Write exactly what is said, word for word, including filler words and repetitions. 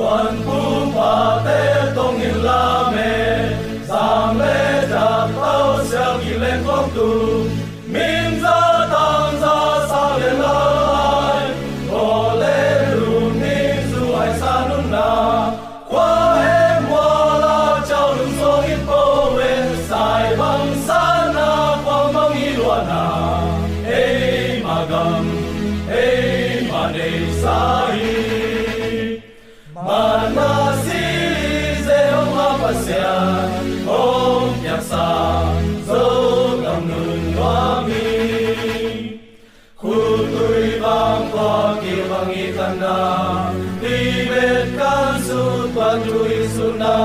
Tuan pumpa te tong in la me, zam le jak tau sial ki leng kong tu, min za tang za sa le lai, ko le lu min zu ai sa nun na, kua he mua la chau lung so in po we, sai bang sa na kua mang i lua na, ei ma gam, ei ma nei sa hi. Mana si ze hong a Pasian hong piaksa Zogam nun nuam hi. Khutui bang khua kil bang i khanna, Tibet kan sut pan tui suna,